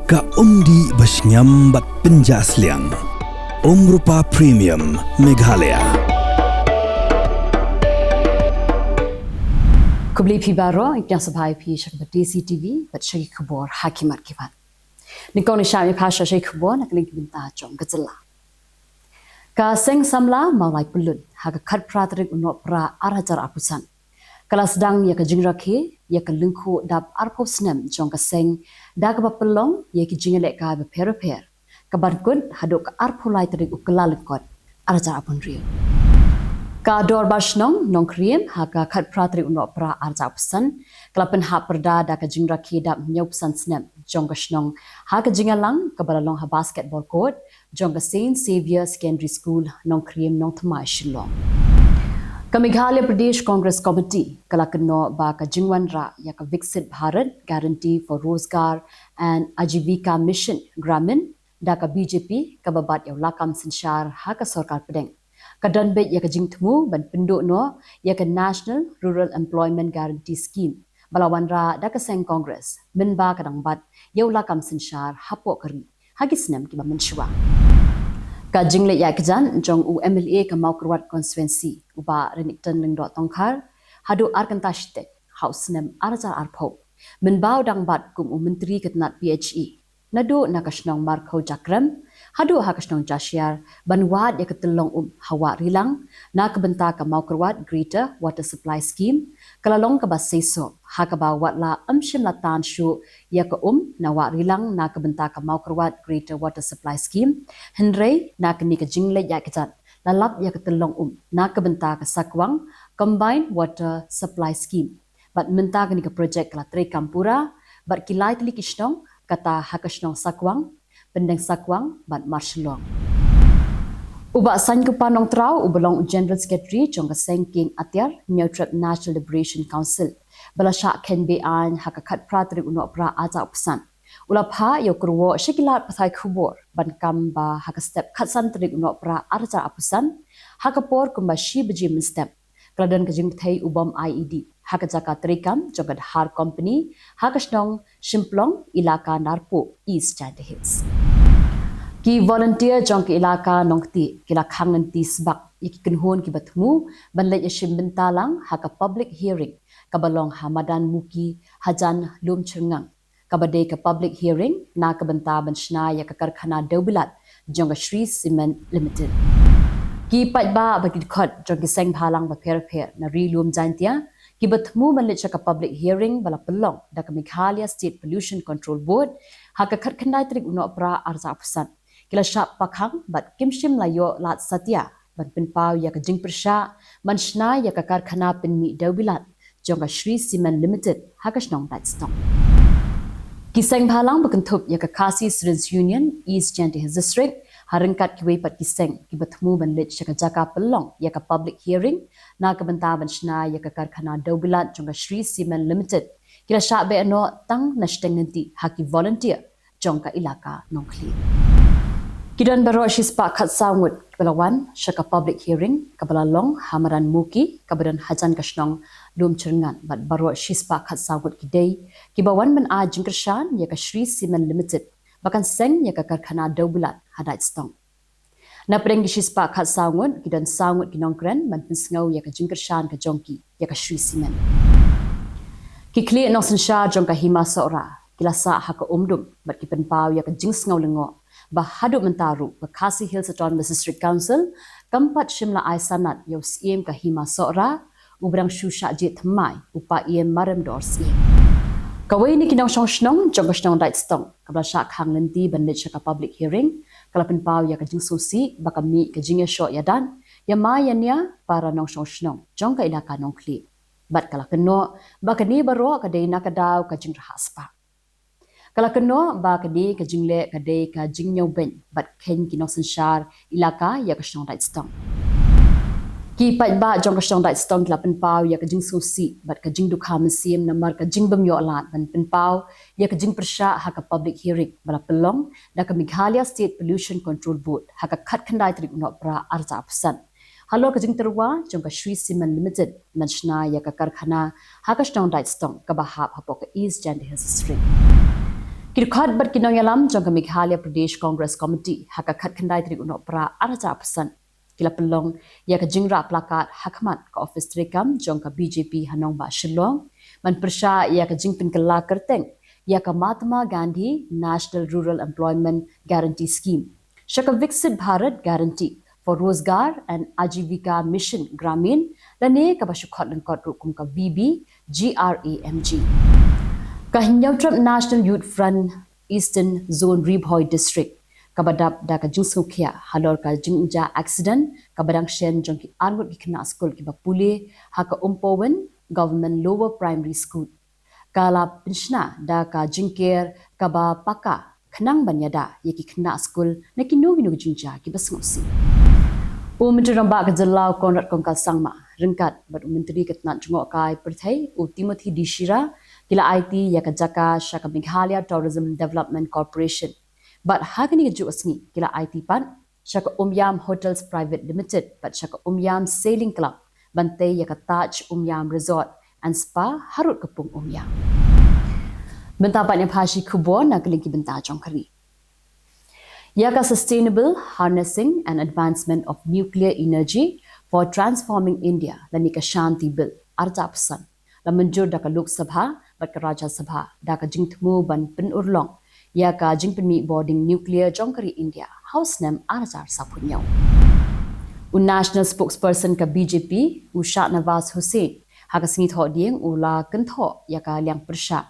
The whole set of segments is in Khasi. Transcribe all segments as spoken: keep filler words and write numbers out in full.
Ka umdih ba shngiam bad pynjah sliang. Umrupa Premium Meghalaya. Khublei phi baroh, ngi pdiang sngewbha ïa phi sha ka Desi T V bad sha ki khubor ha ki mat ki mat. Nyngkong ngi shah ïa phi sha ki khubor na ka liang ki bynta jong ka jylla. Ka seng samla Mawlai Pyllun ha ka khatphra tarik u Nohprah ar hajar arphew san ka la sdang ïa ka jingrakhe ïa ka lyngkhuh dap arphew snem jong ka seng da kaba pynlong ïa ki jingïalehkai bapher bapher, kaban kut haduh ka arphew lai tarik u Kyllalyngkot ar hajar arphew hynriew. Ka Dorbar Shnong Nongkriem ha ka khatphra tarik u Nohprah ar hajar arphew san ka la pynhap pyrda da ka jingrakhe dap hynñiewphew san snem jong ka shnong ha ka jingïalang kaba la long ha basketball court jong ka Saint Xavier Secondary School, Nongkriem Nongthymmai, Shillong. Ka Meghalaya Pradesh Congress Committee ka la kynnoh ba ka jingwanrah ïa ka Viksit Bharat Guarantee for Rozgar and Ajivika Mission Gramin da ka B J P kaba bat ïa u lakam synshar ha ka sorkar pdeng ka don beit ïa ka jingthmu ban pynduh noh ïa ka National Rural Employment Guarantee Scheme ba la wanrah da ka seng Congress mynba ka dang bat ïa u lakam synshar hapoh ka ri ha ki snem kiba mynshuwa. Ka jingleit ïaid kjat jong u M L A ka Mawkyrwat Constituency, u Bah Renikton Lyngdoh Tongkhar, haduh ar kynta shiteng ha u snem ar hajar arphew mynba u dang bat kum u Myntri ka tnat P H E, naduh na ka shnong Markhoh Jakrem haduh ha ka shnong Jashiar ban wad ïa ka tyllong um ha Wah Rilang na ka bynta ka Mawkyrwat Greater Water Supply Scheme, ka la long kaba seisoh ha kaba wat la ym shym la tan shuh ïa ka um na Wah Rilang na ka bynta ka Mawkyrwat Greater Water Supply Scheme, hynrei na kane ka jingleit ïaid kjat la lap ïa ka tyllong um na ka bynta ka Sakwang Combined Water Supply Scheme. Bad mynta kane ka projek ka la treikam pura bad ki lai tylli ki shnong, kata ha ka shnong Sakwang, Pyndeng Sakwang bad Marshillong. U Bah Saiñkupa Nongtraw uba long u General Secretary jong ka seng Kieng Atiar Hynñiewtrep National Liberation Council ba la shah kheiñ be-aiñ ha ka khatphra tarik u Nohprah ar hajar arphew san u la phah ïa u kyrwoh sha ki lad pathai khubor ban kam ba ha ka step khatsan tarik u Nohprah ar hajar arphew san ha ka por kumba shi baje mynstep ka la don ka jingpyrthei u bom I E D ha ka jaka treikam jong ka Dhar Company ha ka shnong Shymplong, Elaka Narpuh, East Jaintia Hills. Ki volunteer jong ka Elaka Nongktieh ki la khang lynti sbak ïa ki kynhun kiba thmu ban leit ïashim bynta lang ha ka public hearing kaba long ha Madan Muki hajan Lumshyrngan, kaba dei ka public hearing na ka bynta ban shna ïa ka karkhana dewbilat jong ka Shree Cement Limited. Ki paidbah bad ki dkhot jong ki seng bhalang bapher bapher na Ri Lum Jaintia kiba thmu ban leit sha ka public hearing ba la pynlong da ka Meghalaya State Pollution Control Board ha ka khatkhyndai tarik u Nohprah ar hajar arphew san ki la shah pakhang bad kim shym la ïoh lad satia ban pynpaw ïa ka jingpyrshah ban shna ïa ka karkhana pynmih dewbilat jong ka Shree Cement Limited ha ka shnong Daitstong. Ki seng bhalang ba kynthup ïa ka Khasi Students Union East Jaintia Hills District ha ryngkat kiwei pat ki seng kiba thmu ban leit sha ka jaka pynlong ïa ka public hearing na ka bynta ban shna ïa ka karkhana dewbilat jong ka Shree Cement Limited ki la shah beh noh tang na shiteng lynti ha ki volunteer jong ka Elaka Nongkhlieh. Ki don baroh shispah khatsaw ngut kiba la wan sha ka public hearing kaba la long ha Madan Muki kaba don hajan ka shnong Lumshyrngan bad baroh shispah khatsaw ngut ki dei kiba wan ban ai jingkyrshan ïa ka Shree Cement Limited ba kan seng ïa ka karkhana dewbilat ha Daitstong. Na pdeng ki shispah khatsaw ngut ki don saw ngut ki nongkren ban pynsngew ïa ka jingkyrshan ka jong ki ïa ka Shree Cement. Ki khlieh nongsynshar jong ka Hima Sohra ki la sah ha ka Umdum bad ki pynpaw ïa ka jingsngew lyngngoh ba haduh mynta ruh ka Khasi Hills Autonomous District Council kam pat shym la ai sanad ïa u Syiem ka Hima Sohra uba dang shu shah jied thymmai, u Paiem Maremdor Syiem. Kawei na ki nongshong shnong jong ka shnong Daitstong kaba la shah khang lynti ban leit sha ka public hearing ka la pynpaw ïa ka jingsngewsih ba ka mih ka jingïashoh ïadat ïa ma ïa nia para nongshong shnong jong ka Elaka Nongkhlieh bad ka la kynnoh ba kane baroh ka dei na ka daw ka jingrhah spah. Ka la kynnoh ba kane ka jingleh ka dei ka jingñiewbeiñ bad kheiñ ki nongsynshar Elaka ïa ka shnong Daitstong. Ki paidbah jong ka shnong Daitstong ki la pynpaw ïa ka jingsngewsih bad ka jingdukha mynsiem namar ka jingbym ïoh lad ban pynpaw ïa ka jingpyrshah ha ka public hearing ba la pynlong da ka Meghalaya State Pollution Control Board ha ka khatkhyndai tarik u Nohprah ar hajar arphew san halor ka jingtyrwa jong ka Shree Cement Limited ban shna ïa ka karkhana ha ka shnong Daitstong kaba hap hapoh ka East Jaintia Hills District. Ki dkhot bad ki nongïalam jong ka Meghalaya Pradesh Congress Committee ha ka khatkhyndai tarik u Nohprah arhajar arphew san ki la pynlong ïa ka jingrah placard ha khmat ka ophis treikam jong ka B J P ha nongbah Shillong ban pyrshah ïa ka jingpynkylla kyrteng ïa ka Mahatma Gandhi National Rural Employment Guarantee Scheme sha ka Viksit Bharat Guarantee for Rozgar and Ajivika Mission Gramin, lane kaba shu khot lyngkot ruh kum ka V B G R A M G. Ka Hynñiewtrep National Youth Front Eastern Zone Ri Bhoi District kaba dap da ka jingsngewkhia halor ka jingjia accident kaba dang shen jong ki arngut ki khynnah skul kiba pule ha ka Umpowin Government Lower Primary School. Ka la pynshna da ka jingker kaba paka khnang ban ïada ïa ki khynnah skul na kino kino ki jingjia kiba sngewsih. U Myntri Rangbah ka jylla u Conrad Kongkal Sangma ryngkat bad u Myntri ka tnat jngohkai pyrthei u Timothy D Shira ki la aiti ïa ka jaka sha ka Meghalaya Tourism Development Corporation. Bad ha kane ka juh ka sngi ki la aiti pat sha ka Umiam Hotels Private Limited bad sha ka Umiam Sailing Club ban tei ïa ka Taj Umiam Resort and Spa harud ka pung Umiam. Mynta pat ngin phai sha ki khubor na ka liang ki bynta jong ka ri. Ïa ka Sustainable Harnessing and Advancement of Nuclear Energy for Transforming India lane ka Shanti Bill arhajar arphew san la mynjur da ka Lok Sabha bad ka Rajya Sabha da ka jingthmu ban pynurlong ïa ka jingpynmih bording nuclear jong ka ri India ha u snem arhajar saphew hynñiew. U National Spokesperson ka B J P u Shahnawaz Hussain ha ka sngi Thohdieng u la kynthoh ïa ka liang pyrshah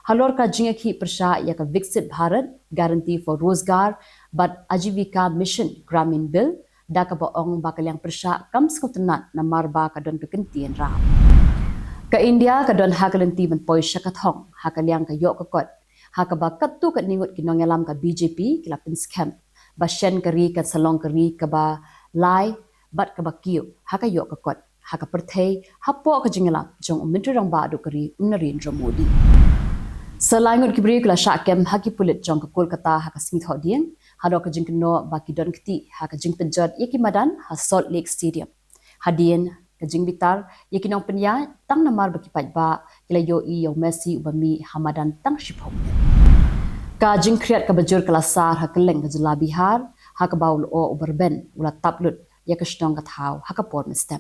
halor ka jingïakhih pyrshah ïa ka Viksit Bharat Guarantee for Rozgar bad Ajivika Mission Gramin Bill da kaba ong ba ka liang pyrshah kam sngewtynnat namar ba ka don ka kyntien ram. Ka India ka don ha ka lynti ban poi sha ka thong ha ka liang ka ïoh ka kot ha kaba katto katne ngut ki nongïalam ka B J P ki la pynskhem ba shen ka ri kan sa long ka ri kaba lai bad kaba kiew ha ka ïoh ka kot ha ka pyrthei hapoh ka jingïalam jong u Myntri Rangbah duh ka ri u Narendra Modi. Sa lai ngut ki briew ki la shah kem ha ki pulit jong ka Kolkata ha ka sngi Thohdieng halor ka jingkynnoh ba ki don kti ha ka jingpynjot ïa ki madan ha Salt Lake Stadium. Hadien ka jingbitar ïa ki nongpynïaid tang namar ba ki paidbah ki la ïohi ïa u Messi uba mih ha madan tang shiphew minit. Ka jingkhriat kaba jur ka la sar ha kylleng ka jylla Bihar ha kaba u lyoh uba rben u la tap lut ïa ka shnong ka thaw ha ka por mynstep.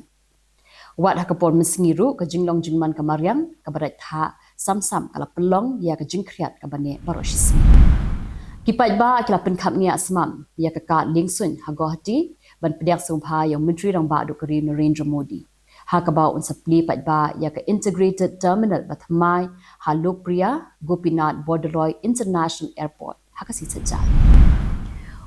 Wat ha ka por mynsngi ruh ka jinglong jingman ka mariang kaba dait thah sam sam ka la pynlong ïa ka jingkhriat kaba neh baroh shisngi. Ki paidbah ki la pynkhapngiah smam ïa ka kad liengsuiñ ha Guwahati ban pdiang sngewbha ïa u Myntri Rangbah duh ka ri Narendra Modi ha kaba un sa plie paidbah ïa ka Integrated Terminal bathymmai ha Lokpriya Gopinath Bordoloi International Airport ha ka sngi Saitjaiñ.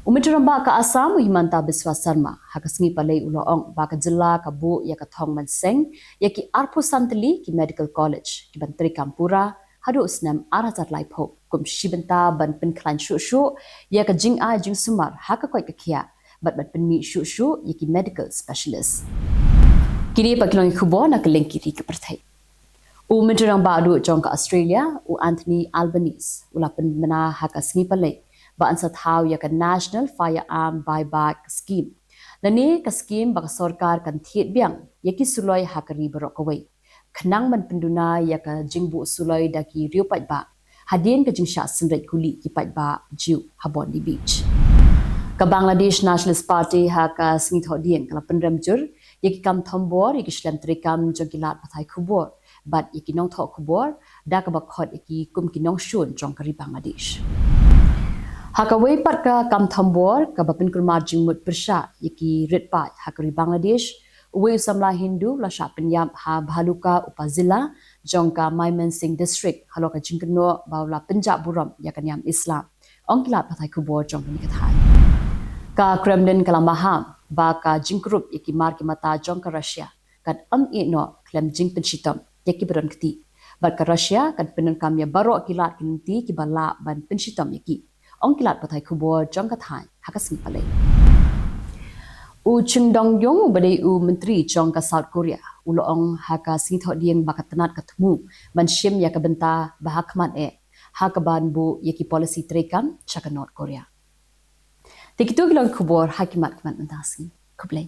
U Myntri Rangbah ka Assam u Himanta Biswa Sarma ha ka sngi Palei u la ong ba ka jylla ka buh ïa ka thong ban seng ïa ki arphew san tylli ki medical college kiban treikam pura haduh u snem arhajar laiphew kum shi bynta ban pynkhlaiñ shuh shuh ïa ka jingai jingsumar ha ka koit ka khiah bad ban pynmih shuh shuh ïa ki medical specialist. Kine pat ki long ki khubor na ka liang ki ri ka pyrthei. U Myntri Rangbah duh jong ka Australia u Anthony Albanese u la pynbna ha ka sngi Palei ba yn sa thaw ïa ka National Firearm Buyback Scheme lane ka skim ba ka sorkar kan thied biang ïa ki suloi ha ka ri baroh kawei khnang ban pynduna ïa ka jingbuh suloi da ki riew paidbah hadien ka jingshah synreit kuli ki paidbah Jew ha Bondi Beach. Ka Bangladesh Nationalist Party ha ka sngi Thohdieng ka la pynrem jur ïa ki kam thombor ïa ki shlem treikam jong ki lad pathai khubor bad ïa ki nongthoh khubor da kaba khot ïa ki kum ki nongshun jong ka ri Bangladesh. Ha kawei pat ka kam thombor kaba pynkulmar jingmut pyrshah ïa ki rit paid ha ka ri Bangladesh, uwei u samla Hindu u la shah pynïap ha Bhaluka Upazila jong ka Mymensingh District halor ka jingkynnoh ba u la pynjah burom ïa ka niam Islam, ong ki lad pathai khubor jong kane ka thaiñ. Ka Kremlin ka la maham ba ka jingkurup ïa ki mar ki mata jong ka Russia kan ym ïeh noh khlem jingpynshitom ïa kiba don kti bad ka Russia kan pyndonkam ïa baroh ki lad ki lynti kiba lah ban pynshitom ïa ki, ong ki lad pathai khubor jong ka thaiñ ha ka sngi Palei. U Chung Dong-yung uba dei u myntri jong ka South Korea u la ong ha ka sngi Thohdieng ba ka tnat ka thmu ban shim ïa ka bynta ba ha khmat eh ha kaban buh ïa ki policy treikam sha ka North Korea. Te kito ki long ki khubor ha ki mat ki mat mynta ka sngi. Khublei.